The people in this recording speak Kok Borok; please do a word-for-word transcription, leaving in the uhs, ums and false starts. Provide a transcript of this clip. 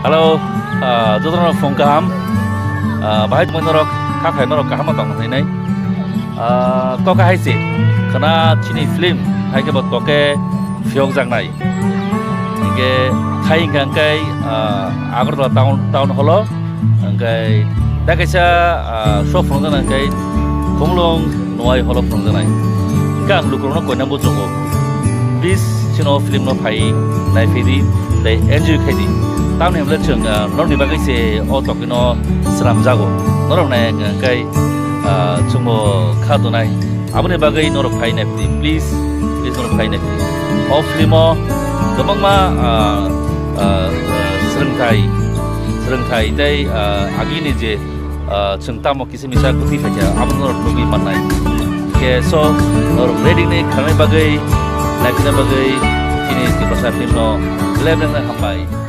Hello, ah, jotono phung kaham. Ah, bahai tongmani norok, kha khai norok kaham tong thainai. Ah, kok hai se, khana chini film, hai khe bo toke phiyok jaknai. Hingke thai hingka hingkai, ah, Agartala town, town hall o, hingkai da kaisa, ah, show phunukjak hingkai Khumulwng Nuwai hall o phunukjaknai. Hingke ang lukurokno koinangbo chongo. Please, chini o film no phai naiphai di, tei enjoy khai di. Tamni hwnle chwng, ah, norokni bagwi se o tokino swnamjago. Norok nai hingka hingkai, ah, chwngbo kha donai. Aboni bagwi norok phai naiphai di, please, please norok phai naiphai di. O film o, ah, ah, ah, swrwngthai, swrwngthai tei, ah, agini je, ah, chwng tamo kisa misa kwtwi phaikha, abo norok nugwi mannai. Khe so, norok ready ni khanani bagwi, naikna bagwi, chini Tiprasa film no belai belai hambai.